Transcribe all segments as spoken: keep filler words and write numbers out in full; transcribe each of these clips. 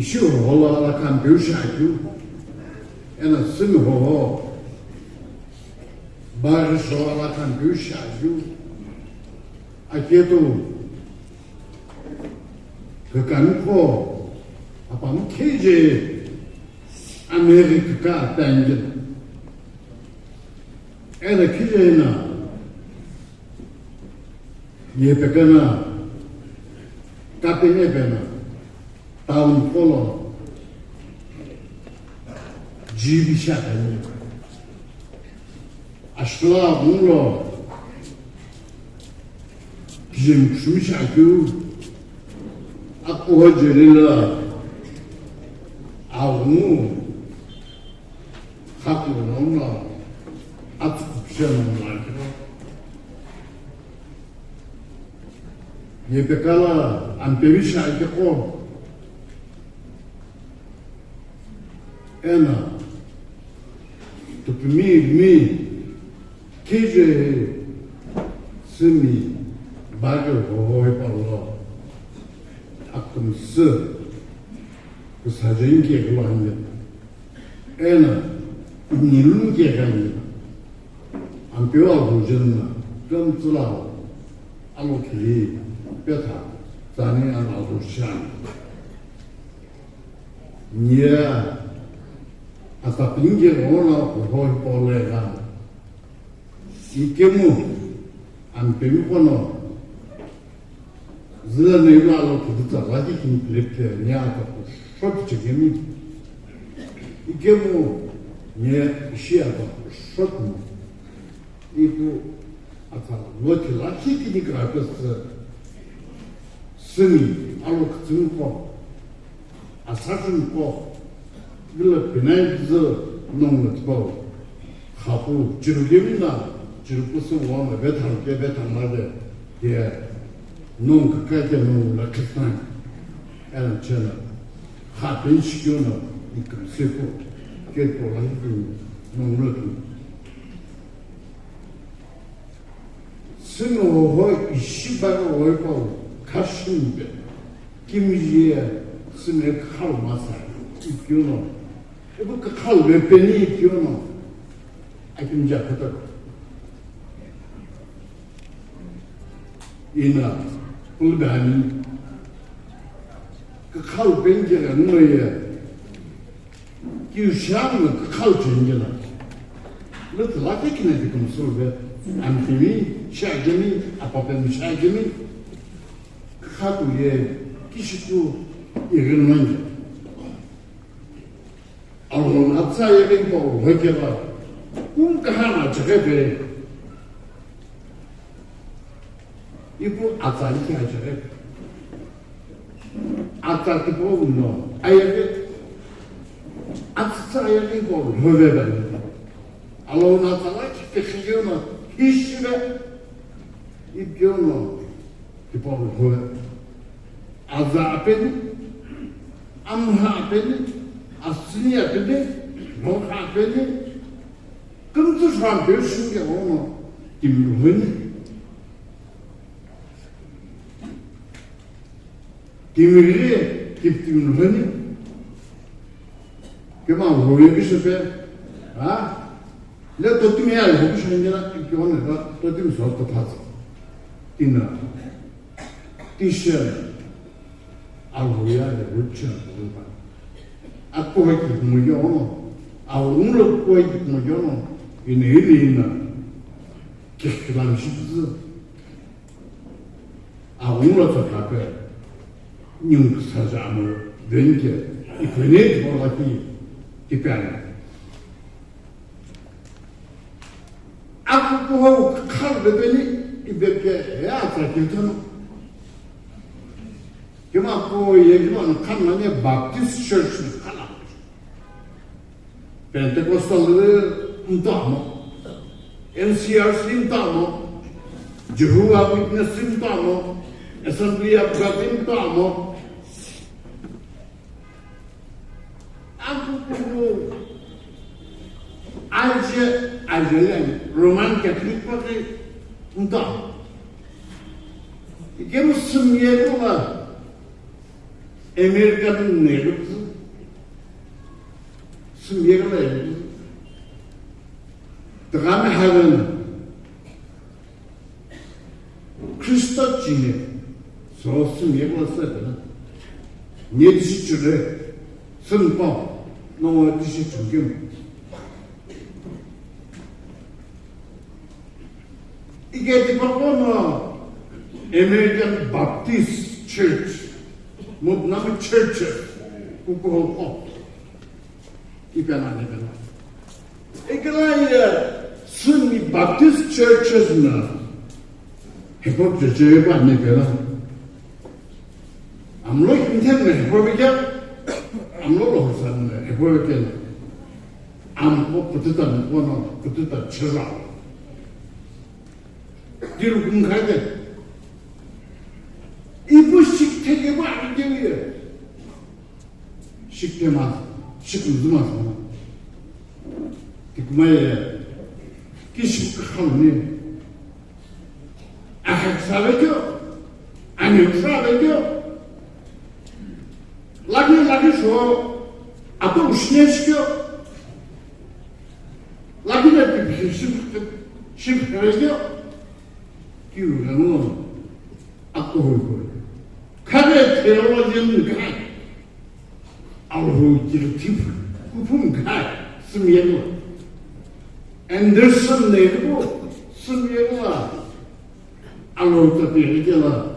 Ishi hoho lo alakha ampeu shiakeu, eno Sümi hoho baghi sho alakha ampeu shiakeu, aketo kükami qo apami kije ameghi küka apengilo. Eno kije ina yepekana kapene pena town qo lo G B shiakeu. Ashla ghungu lo kijimi kushumi shiakeu, akuho jeli lo aghungu khaklo nono atsüku pishe nono lakiro. Yepekala ampemi shiakeqo. Eno tupimi mi kije Sümi baghi hoho hipau lo akümsü küsaje inike ghilo ani. Eno nilunike ghani. Ampeu alhou jeni na kümtsü lo alo khili petha tsani eno alhou shiani. Niye atapinike ghenguno hoho hipau lo igha. Ikemu ampemi qo no züla neilu alo kiditsa ghaki kini pilepile niye ata kushou pichekemi. Ikemu niye ishi ata kushou kumo. Ipu atsa lothi lakhi kini kra pesü Sümi alo kütsümi qo. Asasü mko, vilo pinai pizü nongu tipau, khapu, chirukemi na, chirukusu wama, vethamke, vethamade, ye, nongu kake, nongu la kisnai, ena chena, khapen shikyo na, ikam sepo, kepo la hitu, nongu la tu. Sümi hoho ishi baghi hoipau khashimbe, kimije Sümi khalu masa, ikiono, ipu khalu vepeni ikiono, akimija khatak. Ina, kulbani, khalu penike ghenguno ye, Kiu shiaghi no khalu cheni jela. Lütü lakhi kina di kümsülu be. Ampemi, shiajemi, apapemi, shiajemi. Khaku ye, kishiku, ighi nonje. Alhou atsa yeghi hipau hoikeva. Kum kahana cheghe be. Ipu atsa likhi acheghi. Atsa tipau no ayeghi. Atsütsü ayeghi hipau lhove vani. Alhou no atsa lakhi kekhiyo no hishive. Ipyo no tipau lhove. Aza apeni. Amha apeni. Asüni apeni. Mokha apeni. Kümtsü shou ampeu shinike ghenguno timi lhoni. Timi ghi, timi lhoni. Kema lhoye kishipe, ha? Le totimi ya lhoku shinike na, kighenguno totimi so to phatsa. Tina. Tishe, alhou ye le ruchi alhou pa. Akuhoi kikumuyono, alhou lo kuhoi kikumuyono, ina ili ina, kikhilan shipüzü. Alhou lo tsakape, nyung saja amo, venke, ikhone kibo laki, kipani. Akukuhou khalu vepeni, ipeke, he atsa kitheno. Kima ko ye kima no khan mane Baptist Church no khala. Pentecostal le mtamo. N C R C mtamo. Jehovah Witness mtamo. Assembly of God mtamo. Akukulu aje ajele Roman Catholic pake nta. Ikemu sumye kuma American nelu Sümyeghi lo, tighenhe haghi no Kristo cheni so sümyeghi lo sü tighenhe. Niye tishi chule, sümpa, no tishi chungkeu. Ike tipaqo no American Baptist Church, mutnami churches, kukuhoko. Ipena nepena. Ikela ye Sunni Baptist churches na, hepo church pa nepena. Amlo hinthen na hepo bikya, amlo lo hosan na hepo bikya. Amlo pututa na kono, pututa chira. Diru kum khade. Ipu shik theke ba abikewi. Shik tema, shik mzuma sama. Tikuma ye, kishik khamne. Ahak sabe kyo, ani sabe kyo. Lagi, lagi so, ato ushne shikyo. Lagi na pi pi shim, shim kyo. Kiu rano, ako hoi hoi. Kare theologian kai. Alhou kiri tip, kupum kai, sumyelo. Anderson ne ko, sumyelo. Alhou tapi kela,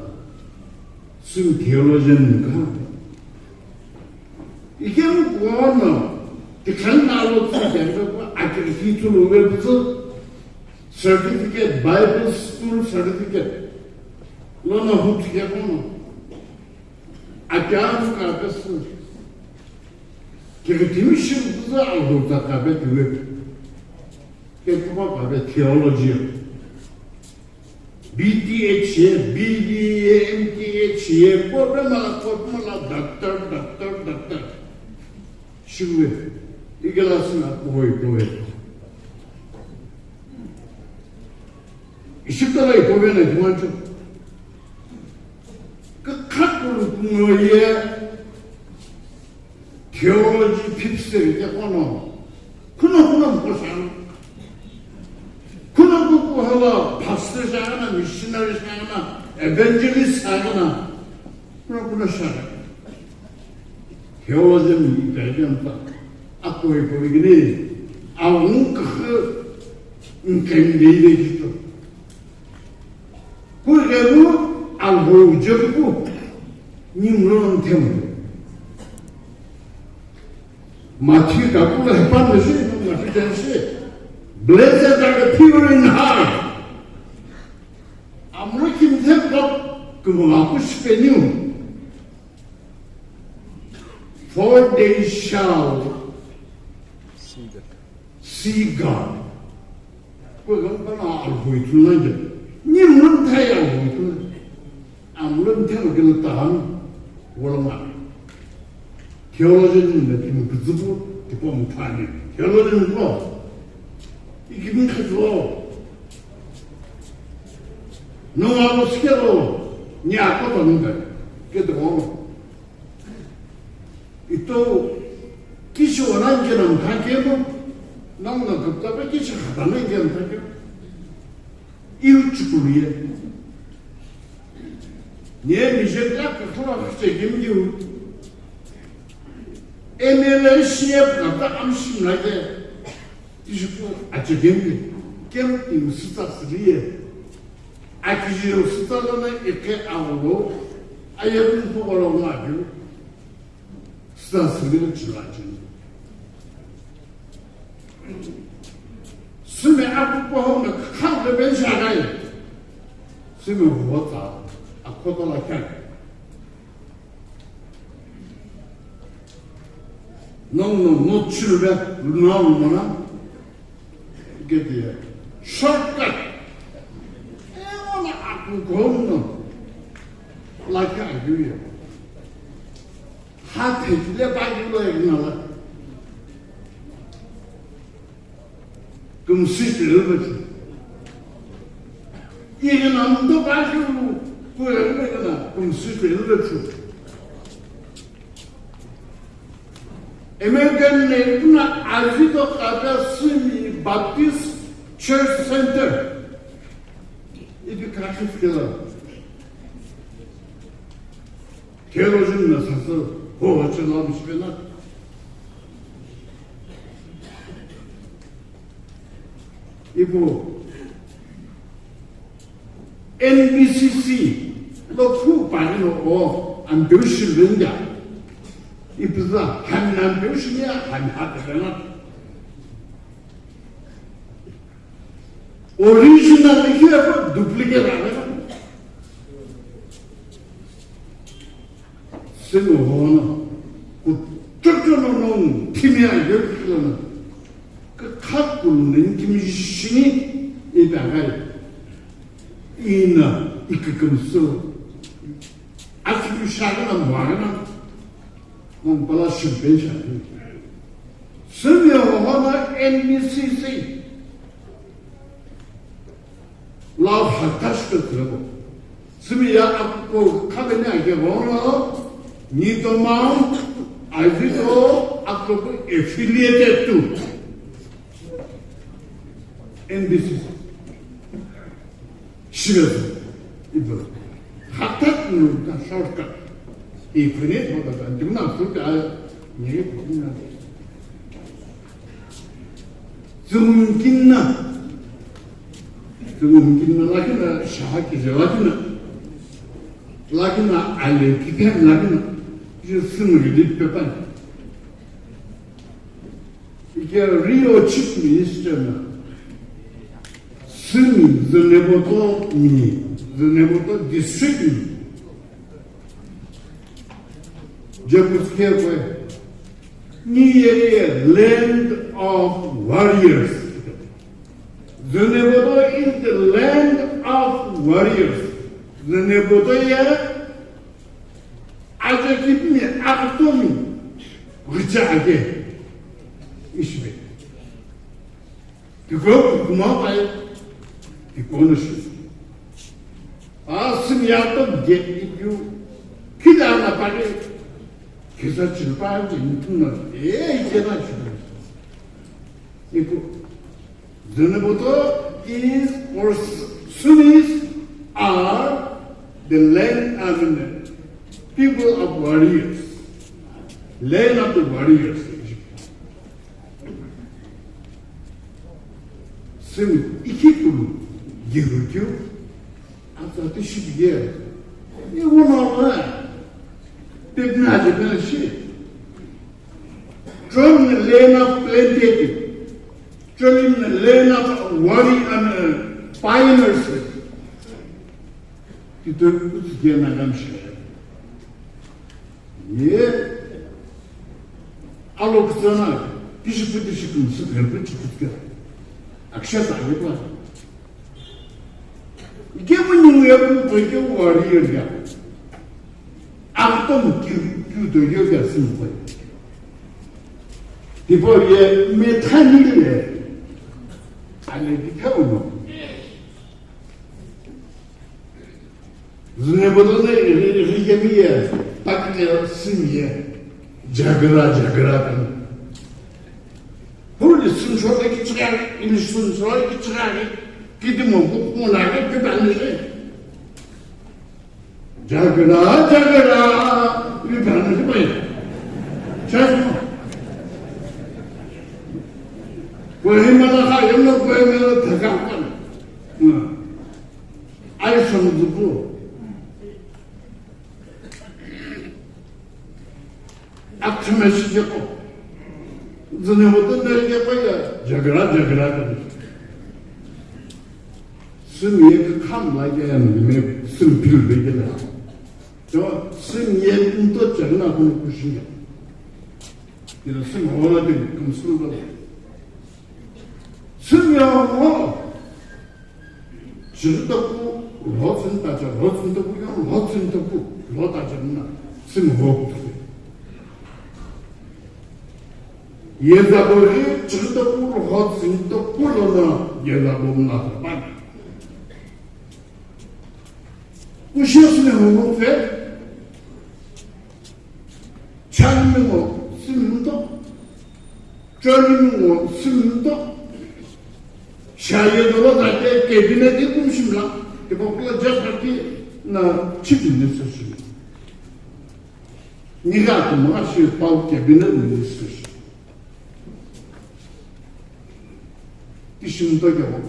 sum theologian kai. Ikemu kuono, tikhan na lo tsu jangbe ko, akiri tsu lo we bzu, certificate, Bible school certificate. Lono hu tike kono. Achamu ka pesu. Kiri timi shi bzu alhou ta ka be tuwe. Ke kuma ka be theology. B T H ye, B D ye, M T H ye, ko be mala, ko be mala, doctor, doctor, doctor. Shiwe, igala sina kohoi kohoi. Ishikala ikobe na jumancho. Kakakulu kumoye. Theology phipsiri ke kono, kuno kuno mkoshan. Kuno kuku hala pastor shagana, missionary shagana, evangelist shagana. Kuno kuno shagana. Theology mi ipergenta. Ako ipo igini. Awung kakhe nkendei de jito. Kughemu alhou jekupu nimlo nthemu. Matthew kakula hepan shi, Matthew ten shi. Blessed are the pure in heart. Amro kimthe kap kumanga kushpeniu. For they shall see God. Kughemu pana alhou ithulu nani. Nimlo nthai alhou ithulu nani. Amlo nthai lo kilo tahan. Wala ma. Theologian na kimi kuzupu, tipo mthani. Theologian ko. Ikimi khatlo. No alo skelo. Ni ako tahan. Keto. Ito kishi wanange na mthakemo, nang na kaptapa kishi khatana nge mthakemo. Iu chukuru ye. Nye mije la kakura kuche gimgiu. M L A C F kata amshim lage. Ishi ku ache gimgi. Kem iu sita siliye. Akiji yo sita lana eke awolo. Ayabun pogolo ngaju. Sita siliye chila chini. Sümi akupo ho na khakha ben shagai. Sümi ho ta akota la kyan. No, no, no children, no, no, no. Get the shortcut. Eh, ona akupo ho na. La kyan you. Ha thekile Bible lo ignala. Kumsü pelo bati. Ignamdo Bible lo kuya ignala kumsü pelo bati. American name puna Azito Kata Simi Baptist Church Center. Ipi kakhi fukela. Theologian na sasü ho chela mishpena. Ipu N B C C lo khu pari no o ambition linda. Ipu za han ambition ya han hat na. Original hi apa duplicate ave. Sino hono kutotono no timi a yokilana. Kakhakuluni timi shini idagai. Ina ikikim so. Asibi shagana mwagana. Mong pala shimpen shagana. Sino hono N B C C. Lao hatash ke tulebo. Simi ya ako kabene ake bono, Nito Mount, Azito, ako affiliated to N B C C. Shirazu. Ibu. Hatat nurka shortcut. Ibu ne, hoda, dimna, suta, ne, dimna. Tsüngumkinna, tsüngumkinna lakina, shahakije lakina, lakina, ale kipen lakina, je sümüli pepan. Ike Rio Chief Minister na, simi, Zunheboto mi, Zunheboto district mi, James Kekwe, Niye land of warriors. Zunheboto is the land of warriors. Zunheboto ye aja kipimi aktomi ghicha ake. Ishbe. Tiko kuma pai, tiko no shi. A simi ya to get you. Kila na pare. Kisa chilpa ji nituna. Eh, kena shi. Iko. Zunheboto is or Sumis are the land, I mean, people of warriors. Land of the warriors. Simi ikhi kulu giru kyu, atsa ti shibiye. Iwu no la, pepna de na shi. From the land of plenty, from the land of worry and uh, pioneers. Tito kutsiye na gamshi. Ye alo kutsana, tishi puti shi kumsu, herbu chi kutsiye. Aksha sa ye pa. Ikemu ningu ya ku ko ke warrior ya. Aktom ki ku to yo ya sin ko. Tipo ye me thani le. Ale ki tha uno. Zunheboto ne ri ri kemi ye, takle simi ye, jagra jagra kan. Huli sun shorte ki chigari, ini sun shorte ki chigari, kiti mo ku mo na ke ke ban ne. Jagra jagra, ni ban ne bai. Chas mo. Ko hi mala kha, yamna ko hi mala thaka kan. Ai song zupu. Akhame shi jeko. Zunheboto ne jeko ya, jagra, jagra kani. Simi ye ka kham la ya ya ne, simi phil be ke la. Jo, simi ye nto chagna ko kushi ya. Ina simi hola de kumsul ba. Simi ya ho. Chighi taku, lhotsüni tacha, lhotsüni taku, yo lhotsüni taku, lho tacha na, simi ho kutu. Yezabo ghi, chighi taku, lhotsüni taku, lono, yezabo na tapan. Kushi simi ho kutu. Chami mo, simi to. Training ngo sümdo. Shaye dolo zate cabinet ikum shimla. Tipaqo la just party na chief minister shimla. Niga kumla shi pau cabinet minister shimla. Tishimdo ke ho.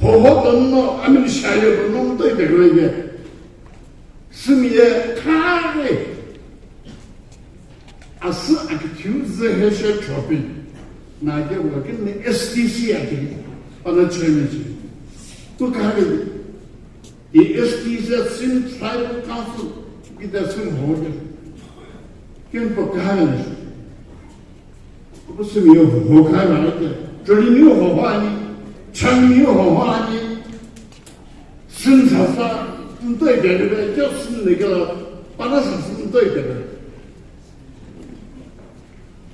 Ho ho tonno amin shaye tonno mdo ibegrege. Simiye kare. Asü akithiu zü he she chopi. Na ke wa kin ni S T C akiri. Pana chene chi. Tu kare. I S T C Sin Tribal Council. Kita sin ho ke. Kin po kare ni. Ko simiye ho kare na ke. Joli ni ho ho ani. Chang ni ho ho ani. Sün sasa ntoi kere be, kyo sün ne kela, pana sasa ntoi kere.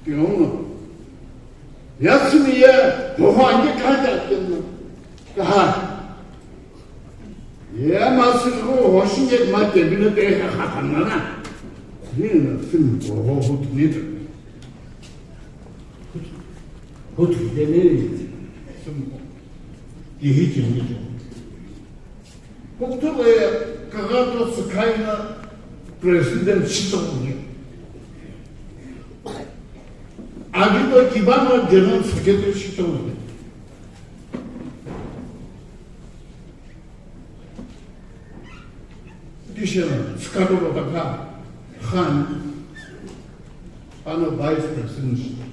Kyo no. Ya simiye, ho ho ange kaja kenna. Kaha. Ya ma sün ho ho shinge ma kebine te ha ha na na. Ni na sün ho ho ho ni. Ho tu de ne. Sün ho. Ki hi ki ni. Kukutughe kaghato tsükhaina president shitoghi. Agito kibano general secretary shitoghi. Tishena, tsükhato lo takha khan, ano vice president shitoghi.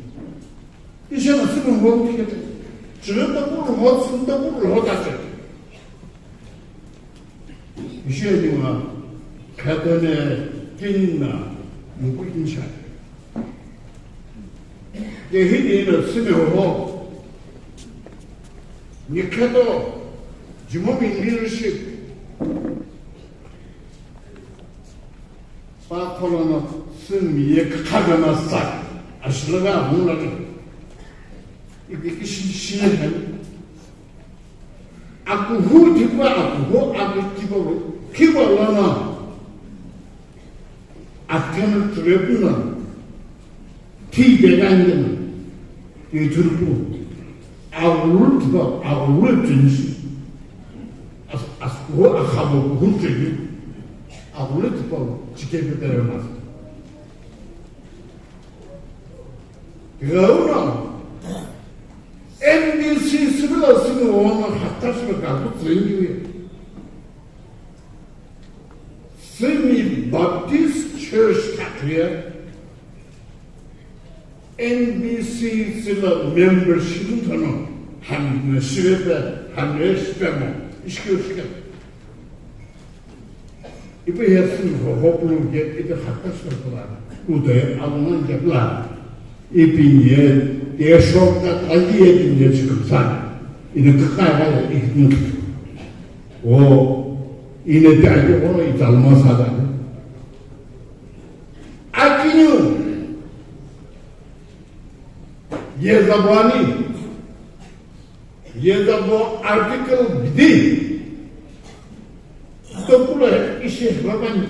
Tishena, tsükhato lo takha, tsükhato lo takha. Ishi ningu khetene kinina muku insha. Kehini na sime ho. Ni kheto jimomi leadership. Pa kholono simi ye khaga na sa. Ashilava hungla. Ibi kishi shi hen. Akuhu tipau, akuhu aku tipau, tipau lono athena turepuno thipe kangena ithulupu aghulu tipau, aghulu tsinshi. As-, askuhu akhabo kuhu tsini aghulu tipau chikepe peremas. Gauno N B C civil simi ono hatashi kaku tsindiwe. Simi Baptist Church kakriya N B C sila membership thono hamna shirepe hamna shipemo ishkyo shikemo. Ipi ye sün ho ho pulu ye ipi hakka sü pula. Kude alona ye pula. Ipi ye ye shortcut ali ye ipi ye chiksa. Ine kaka ya ye ipi. O ine ta ye o italma sada. Akiniu. Ye zabani. Yezabo article bidi. Tokula ishi babani.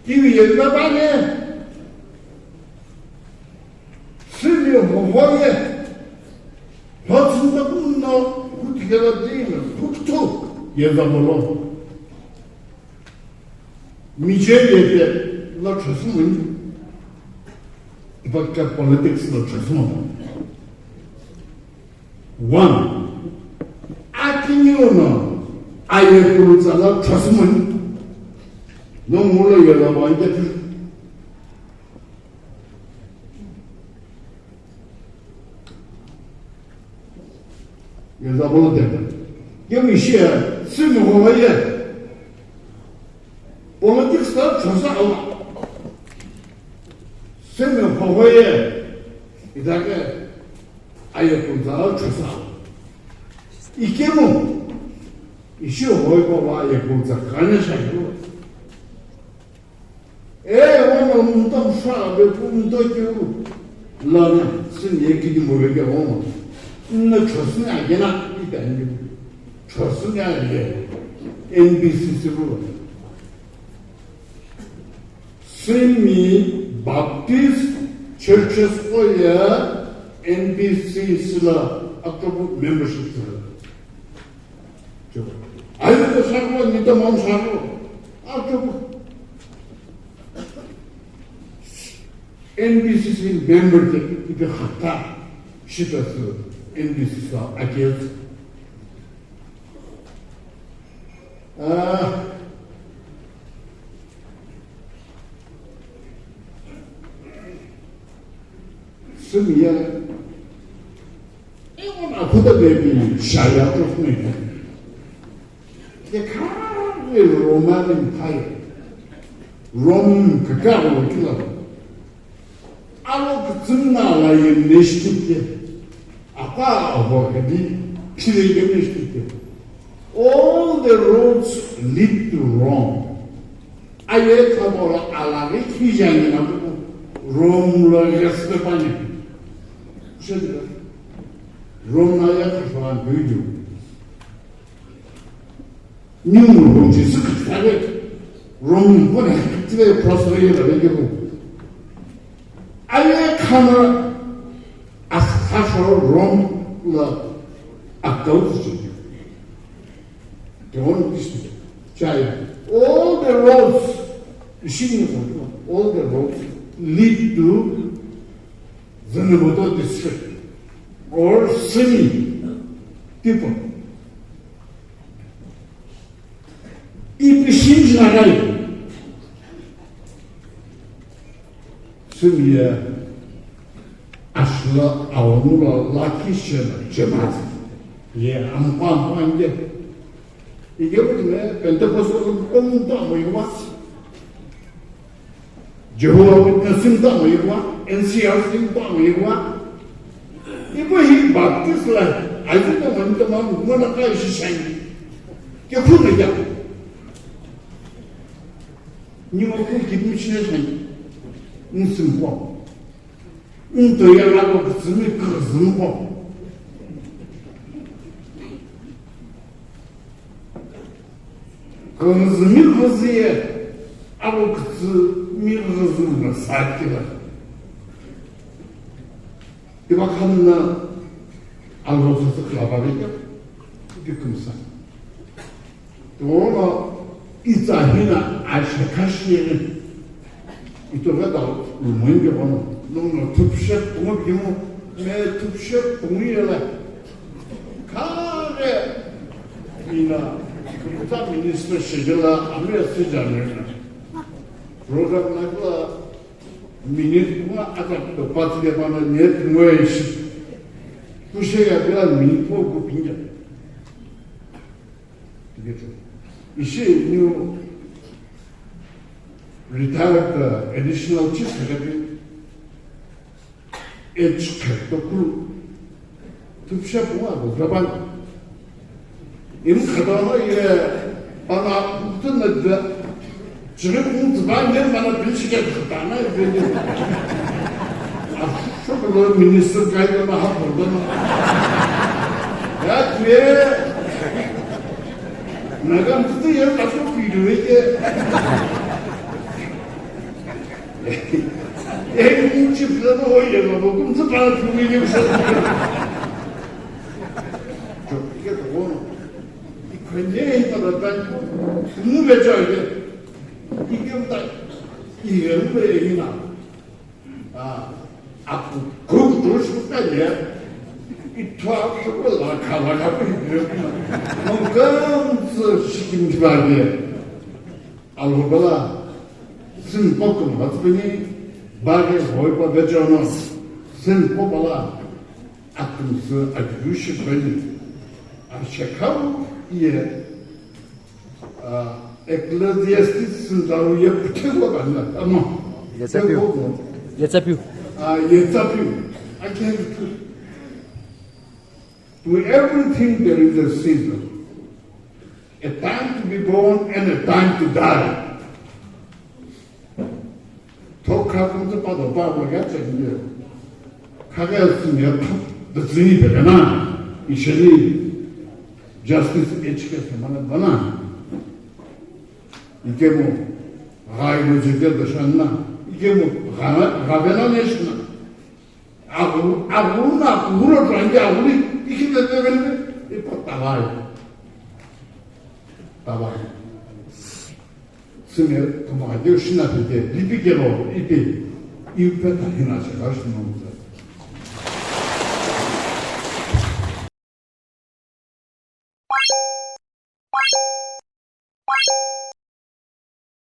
Kiwi ye babani. Simi hohoye. Hotsinda kunno kutikela dina. Kuktu. Yezabo lo. Mije yete la chosumuni. Bakka politics la chosumuni. One, akiniu no aye kurutsa la trasumuni. No mulo yela wanje. Yela bolo de. Yemi shia, simi ho ye. Politics la trasa awa. Simi ho ye. Idake Aye kunza chasa. Ikemu. Ishi hoi baba aye kunza kanya shayu. E, wama mta msha be kumta kiu. Lana, sin ye kidi mo be ke wama. Nna chasni agena, itani. Chasni aye. N B C C ru. Simi Baptist Churches qo ye N B C C la aktopu membership tura. Ayu to saklo, ni to mom saklo. Aktopu N B C C member ke ipi khata shita su N B C C la akiyatsu. Ah. Simiya. Ewan akhuda baby shaya to me. The current Roman Empire. Rome kakaro kila. Alo kutsumna la ye neshtuke. Apa avo kadi phire ye neshtuke. All the roads lead to Rome. Aye khamora alaghi khijani na Rome lo respect pani. Shedra. Rome na ya khashwa dudu. Niu Rome Jisü Khrista ghi Rome pone tile cross lo ye la ghi hu. Aye khamora askhasho Rome la akau tsu. They want this to chaya. All the roads, ishini all the roads lead to Zunheboto district or Sumi people. Ipi shinji nagai. Sumi ye ashla aonulo lakhi shena jemaat. Ye ampa ampa nge. Ige bu me Pentecostal kong ta mo yuwa. Jehovah Witness ta mo yuwa. N C R C ta mo yuwa. Ibo hi Baptist la. Aji ta mo ta mo mo na kai shi shani. Ke khu me ya. Ningu kidney shina shani. Nsimpo. Nto ya la ko kutsumi kuzumpo. Kuzumi kuzie alo kutsumi kuzumpo sakila. Iba khanna alo sasa kla ba rika. Ibi kumsa. Toro itsa hina ashekha shiyeni. Itoka ta lumwengi kono. Nungno thupshe pungu bimu. Me thupshe pungu yela. Kare ina. Kuta minister shigela amia sijamena. Program nakla minute pungu ata to pati de bana net ngwe shi. Kushe ya bila minute pungu kupinga. Ishi new retired uh, additional chief secretary H Khetokulu. Tupsha pua ko gaban. Im khatama ye pana kutun na da. Chiri kung tba ne mana bin shi ke khatana ye bin. Asho ko minister kai na ha ko na. Ya tuye. Naga mtiti ye ka ko ki do ye. Eni chief la no oye no bo kum sa para tu ni ni sa. Jo ke to no. I kwenye i ta da ta. Mu be jo ye. I ke ta. I ye mu be i na. Ah, aku ku tu su ta ye. I to aku la ka la ka. Mo kam su shi kim ba ye. Alhubala, sin pokum hatsbini, bari hoipa bejono, sin popala, atumsü ajushi bani. Ashekau ye, ah, Ecclesiastes sin daru ye putego banda, ama. Yetsapiu. Putego. Yetsapiu. Ah, yetsapiu. I can. To everything there is a season. A time to be born and a time to die. Thokha kumtsa pa do pa ga cha ni. Kha ga senior the senior na. Ishali justice H K Samana bana. Ikemu ghai no jike dashanna. Ikemu ghana ghana neshna. Aghulu, aghulu na kuhuro tuangi aghulu ikhi tete vende, ipa tavai. Tavai. Sine tuma ajo shina tete, lipi kelo ipi, ipe tahina cheka shino muza.